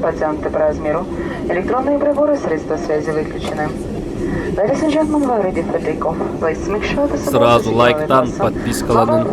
подтянуты по размеру. Электронные приборы и средства связи выключены. Ladies and gentlemen, we are ready for takeoff. Please make sure to Сразу лайктан, подпискаланын.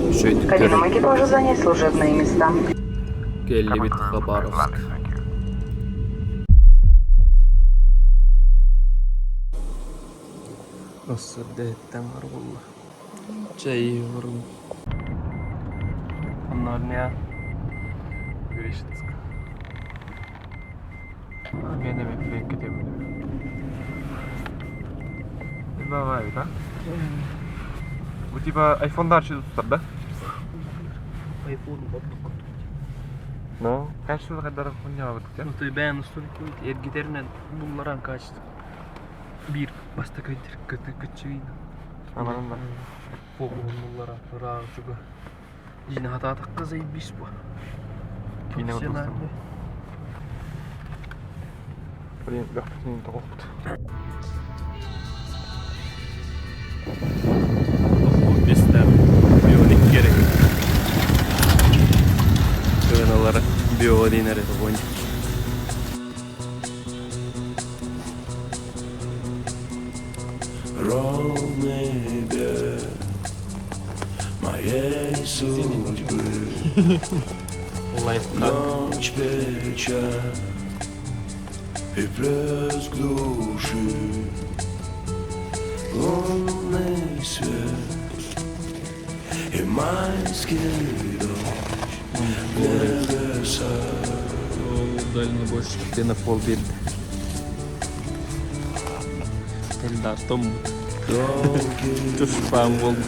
Үчүгэйдик Кабинам экипажа занять служебные места. Кэллибит Хабаровск. Өссө эрдэһиттэн барбылла. Чэй орун. Оннорня Гришинск. Мен эми кетемин. Давай, да? Бу типа айфондар тутар, да? Айфон отдук. Ну, качество кадар хуйня вот Ну ты бэйэн устун эргитеринен булларан качество. Биир бастакы кытчыйна. Анан да. Фокуһун буллара ыраах чуга. Дьине хатаатахха заебись бу. Киинэ Профессиональный. Блин, легкий тоқпут. Бестер. Бионик керек. Кыналары бионинер это Ровный бег моей судьбы. Лайфхак. Ночь печаль и плеск души. Лунный свет и майский дождь в небесах. Дальнобойщик на пол берді. Эльдар Томбут. Долгий Түшпан болды.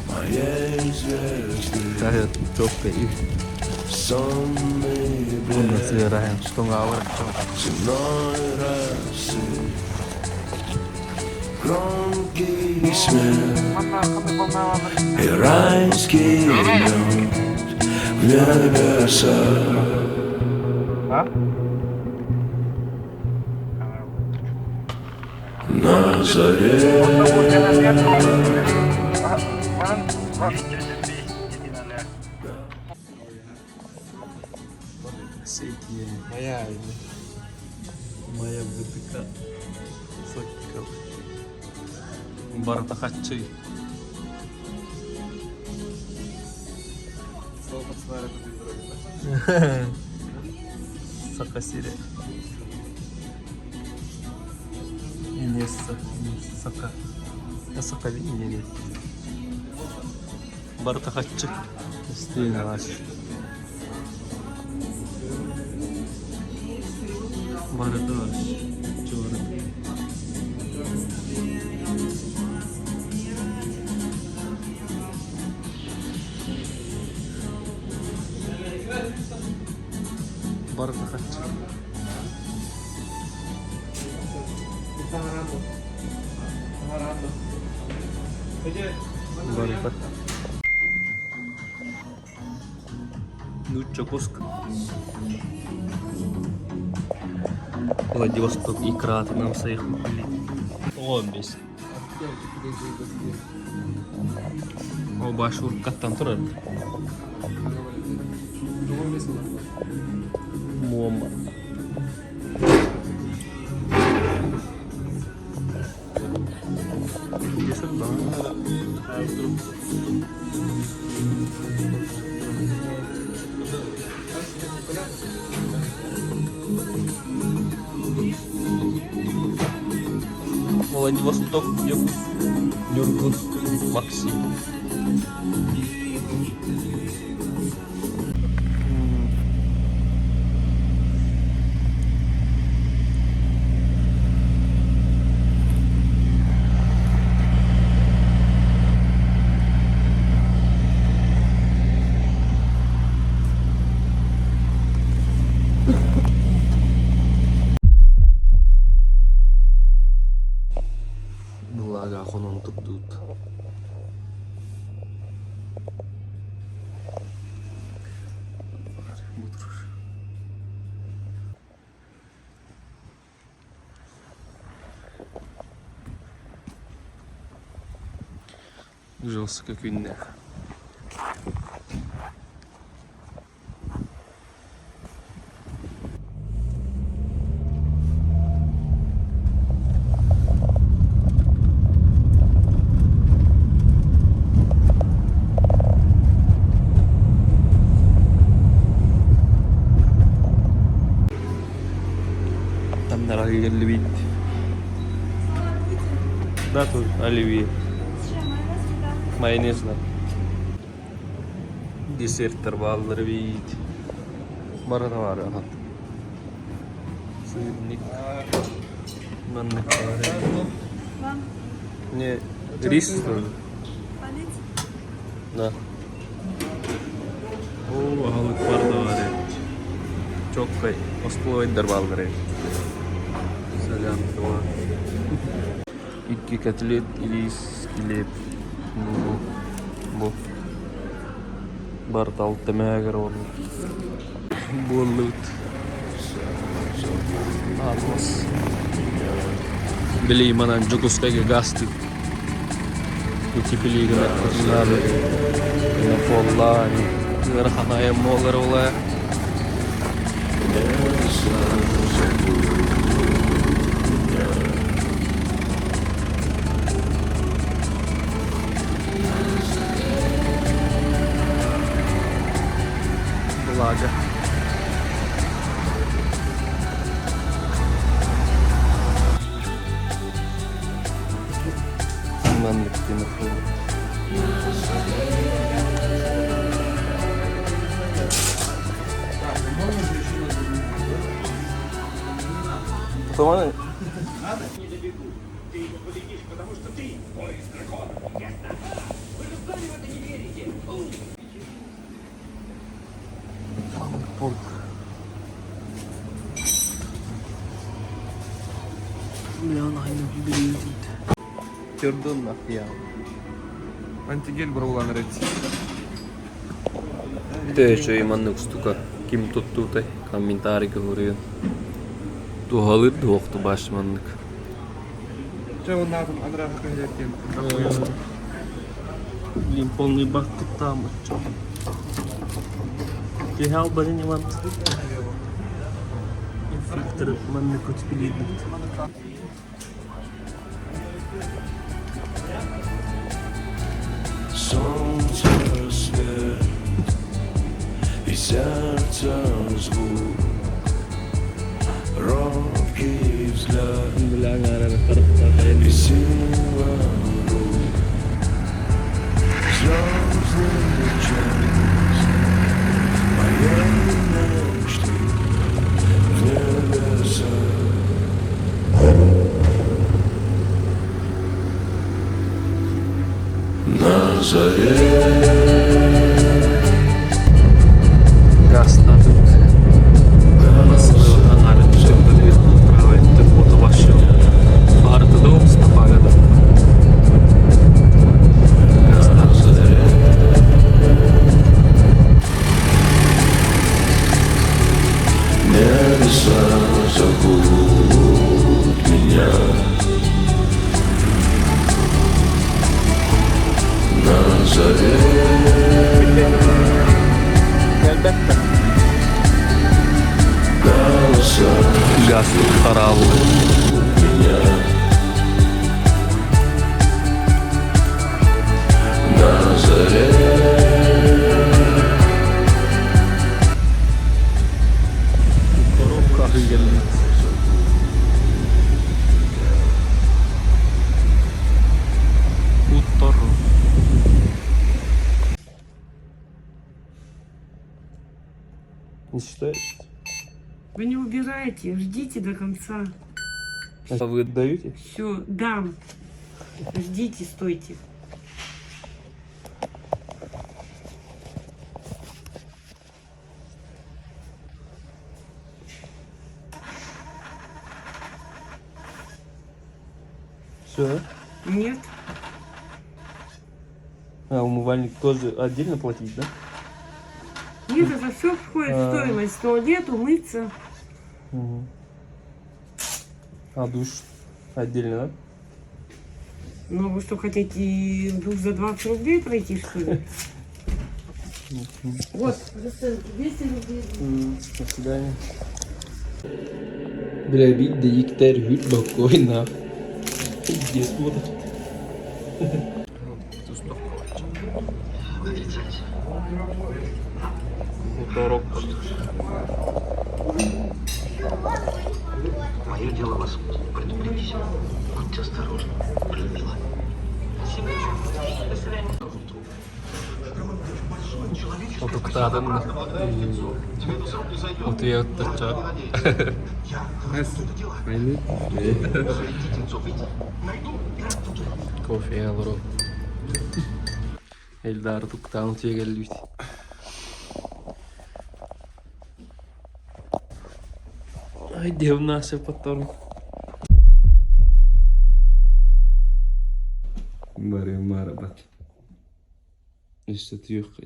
моей звезды. Четко Сонный Онно блеск сыраем, что ngавыр. земной росы. Громкий смех и райский мед в небесах. А? На заре Моя Моя ВТК Сокиков. Барта хатчый. Саха сирэ. Инесса. Саха. Саха не Барта хатчы. Стильно наш. Барта наш. Чувак. Барта хатчы. Барта. Нучча коска. Владивосток икра нам своих О, бес. О, баш уркаттан турар. Муома. Владивосток, Якут, Нюргун, Максим. Благо, хонон турдут. Жился как винных. Манна аһыы кэллибит. Да, тут оливье. Майонезно. Десерттэр бааллар эбит. Барыта баар ахан. Сырник. Маннык баар эбит. Не, рис что ли? Да. Оо, аһылык бар да бар эбит. Чоккай, остолобуойдар бааллар эбит. Солянка баар. Икки котлет, рис, килиэп, бу, бу. Барыта алта мээгэр уонна буоллубут. Атлас. Били манан Дьокуускайга газ Утеплигин буолла ыарахан айан буолар буолаа. Благо. Маннык телефон. Потом Көрдөн я. Антигель бұрылан рет. Төһө маннык устука ким туттуутай комментарийга суруйун. Туһалыыр дуохту баш маннык. Чэ, оннаатын анарааха кыһылеттен. Блин, полный бак там. Киһи албарын Иван. Фильтр маннык утеплит. Солнце свет и сердце звук, робкий взгляд и сила рук. Звездный час моей мечты в небесах. На заре Газтаатым. Небеса зовут меня. На заре голоса Газ хараалла. меня. На заре Коробка аһыы Уттар. Не считаешь? Вы не убирайте, ждите до конца. А вы даете? Все, дам. Ждите, стойте. Все. Нет? А умывальник тоже отдельно платить, да? Нет, это все входит в А. стоимость. Туалет, умыться. Угу. А душ отдельно, да? Ну, вы что, хотите душ за 20 рублей пройти, что ли? Вот, 200 рублей. До свидания. Бля, видно, иктер хүт бокойна. Здесь вот. Хуторок. Мое дело вас предупредить. Будьте осторожны, Людмила. Утуктаатын утуйа отточчо. Кофе олору. Эльдар утуктаан утуйа кэллибит. Ай, девнаше потом. Барым-барабат. Өссө түөх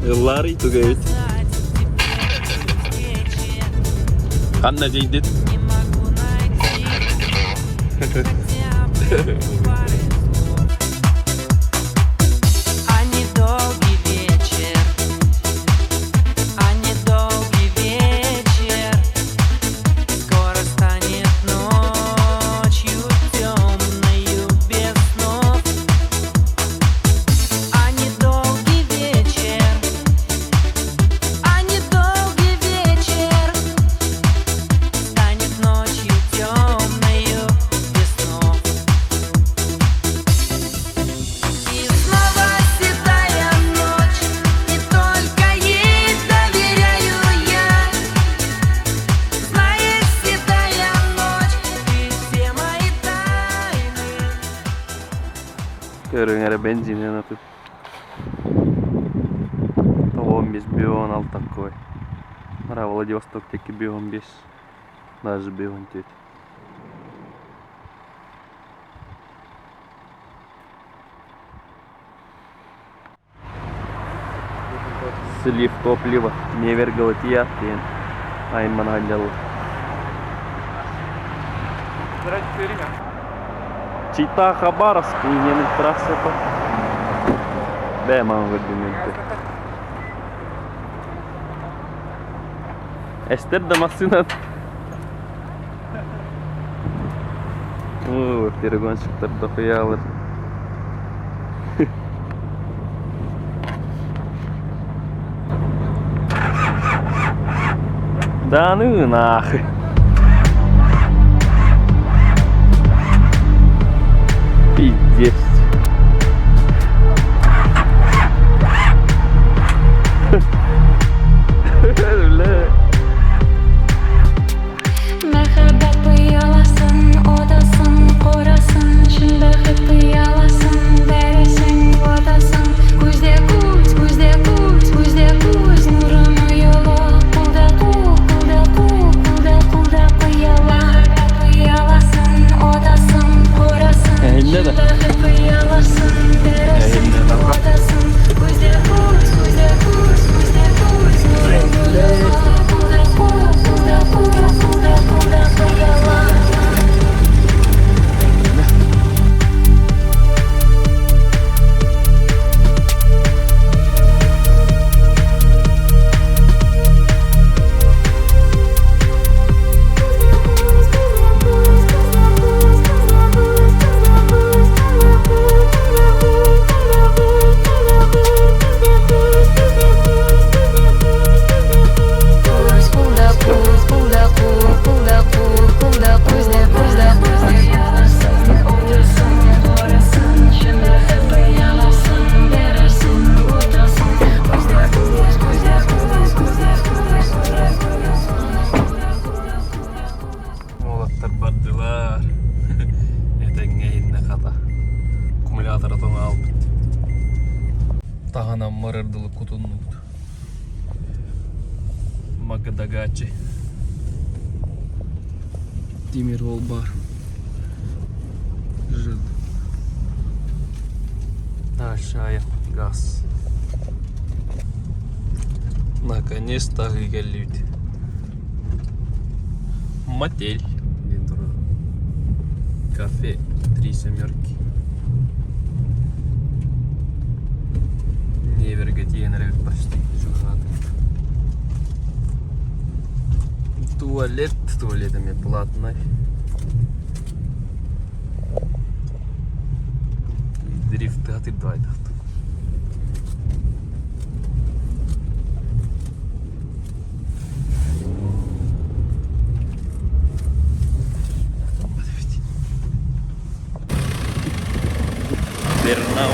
Ыллаар тугайыт. Ханна дейдит? А недолгий вечер, а недолгий вечер, скоро станет ночью темною без снов. А недолгий вечер, а недолгий вечер станет ночью темною без снов. И снова седая ночь, и только ей доверяю я. Знаешь, седая ночь, ты все мои тайны. Көрүҥ эрэ бензинин атын. 15 бион алта такой. Мара Владивосток диэки бион бес. Даже бион төрт. Слив топлива Невер Галатия диэн аймана сылдьаллар. Чита Хабаровск иһиэнин трассата. Бээ маҥан көрдүм Эстер да массыына. Оо, перегонщиктар дохуялар. Да ну нахуй. Пиздец. Бля. Мөхәббәт пыяласын, отасын, қорасын, Шын бәхет пыяласын, бәресің, отасын. Күзде күз, күзде күз, күзде күз, нұрым ұялы, Қолда қол, қолда қол, қолда қолда пыяла. Мөхәббәт пыяласын, отасын, қорасын, Эһиннэ да. Шын бәхет пыяласын, бәресің, отасын. Күзде күз, күзде күз, күзде күз, нұрым ұялы, Қолда қол, қолда қол, қолда қолда пыяла. Күз, кулда күз, кулда кул, кулда кул, кулда күзде, күзде, күзде. Отырсын, қорасын, шын бәхет пыяласын, берерсің, отасын. Күзде, күз, күзде, күз, күзде, күз, Уолаттар бардылар. Этэҥҥэ иһиннэ хата. Аккумулятора тоҥо аалбыт. Таһынан барар дылы кутуннубут. Магадагачи. Тимир ол бар. Жил. Дальше газ. Наконец-то аһыы кэллибит. Мотель диэн турар. Кафе «Три семерки». Невергэ тиийэн эрэбит почти чугаһаатыбыт. Туалет, туалет эмиэ платный. Дрифт атырдыбайтахтык. Бернау.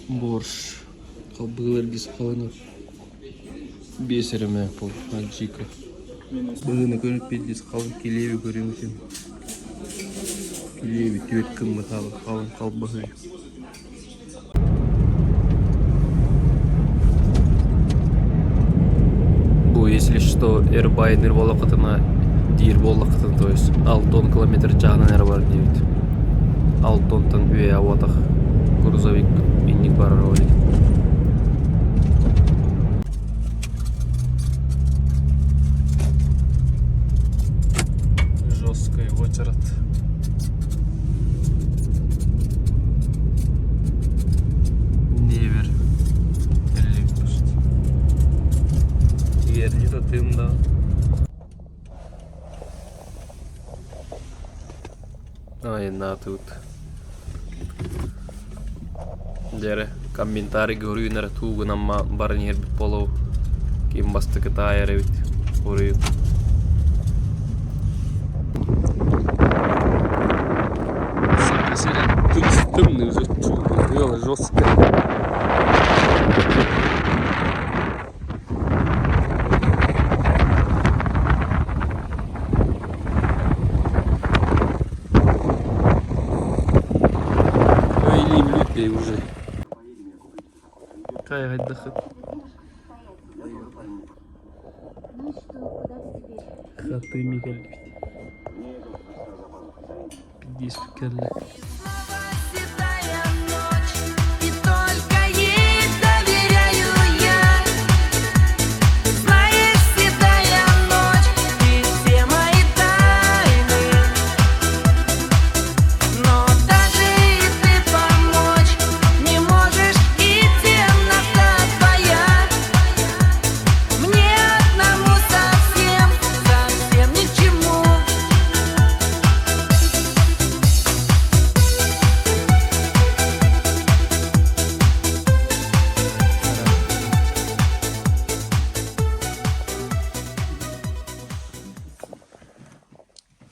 Борщ. Халбыылар дис халыны. Биэс эрэ пол аджика. Быһыыны көрүп пиздец халын килиэби көрүҥүтүн. Килиэби түөрт кыммыт халын халбаһыы. Бу если что Эрбайныр буоллаххытына диир буоллаххытына то есть 6 километр чааһынан эрэ бар диэбит. Алтонтан үөһэ уотах грузовик инник барар ол Жесткая очередь. Невер. Тиэрни татым да. Айаннаатыбыт. Дьэ комментарий көрүүнэрэ туугунан баран иһэрбит буолуо. Ким бастакы таайар эбит уруйун. Тымныы тыала жестко. Ой, людей уже. Кай отдохнуть. Хаты Михаль. Пиздец, кэллэ. Седая ночь, и только ей доверяю я. Знаешь, седая ночь, ты все мои тайны. Но даже и ты помочь не можешь, и темнота твоя. Мне одному совсем, совсем ни к чему.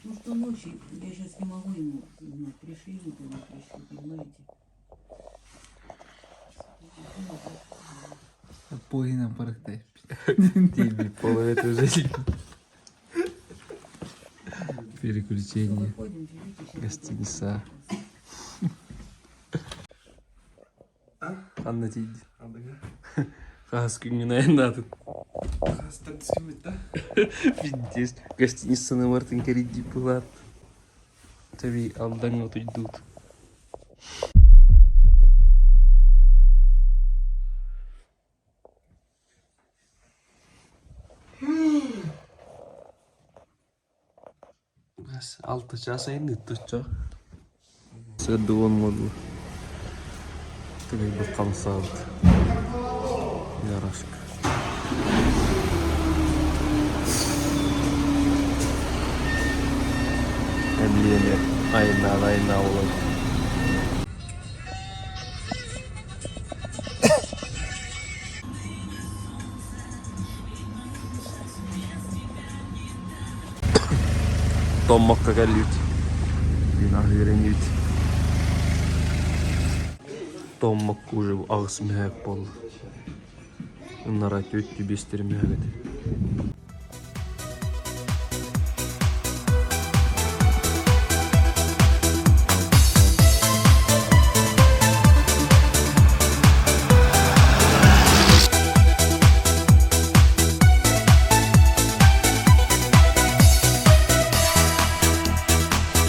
Ну что ночи, я сейчас не могу ему узнать, пришли или не пришли, понимаете? Погинам парахтай. Тебе половина жизни. Переключение. Выходим, видите, щас Гостиница. Анна тиийди. Хаас күҥҥүн айаннаатын. Пиздец. Гостиницаны мартын кэрийдии былаат. Тэби Алдаҥҥа утуйдуут. Алта чаас айанныытта оччо. Сырдыгын буолла. Тыгыйбыт хамсаабыт. Ярашка. Эмлиэни айнаан айнаа буолан. Томмокко кэллибит. Бүгүн аһыыр инибит. Томмокко уже аҕыс мөһөөк буолла. Ыннара түөрт биэстэрин мөһөөк этэ.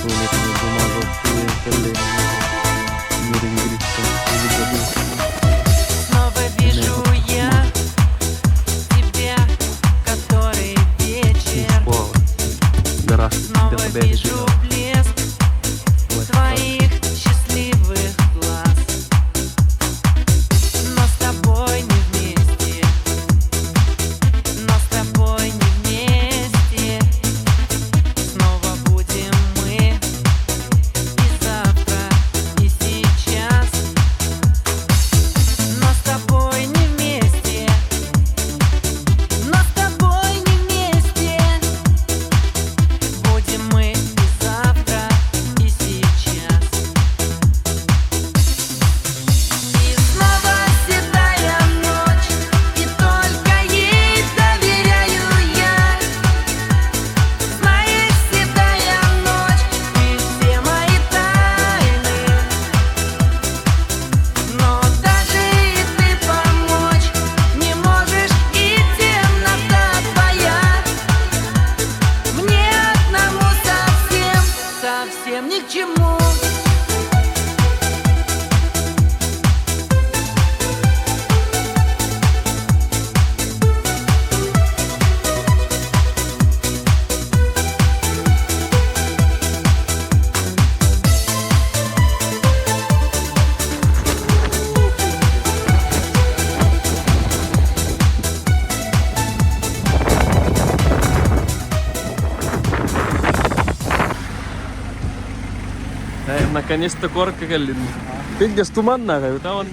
Туалетная бумага тиийэн кэллэ Нерюнгриттан Снова вижу я тебя, который вечер. Гараж Снова вижу блеск твоих счастливых глаз. Но с тобой не вместе, но с тобой не вместе. Снова будем мы и завтра, и сейчас. Но с тобой не вместе, но с тобой не вместе. Будем мы и завтра, и сейчас. И снова седая ночь, и только ей доверяю я. Знаешь, седая ночь, ты все мои тайны. Но даже и ты помочь не можешь, и темнота твоя мне одному совсем, совсем ни к чему. Наконец-то корка кэллин. Пиздец туман нахуй, там он.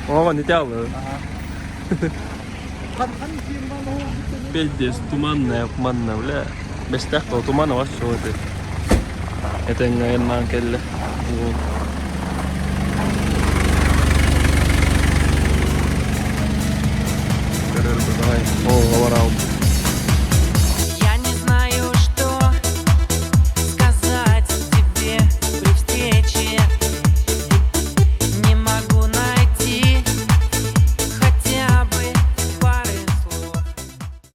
О, не тял. Пиздец, туманная, туманная, бля. Бэстээх туман вас что это. Это наверное кэллэ. Давай. О, лаварау.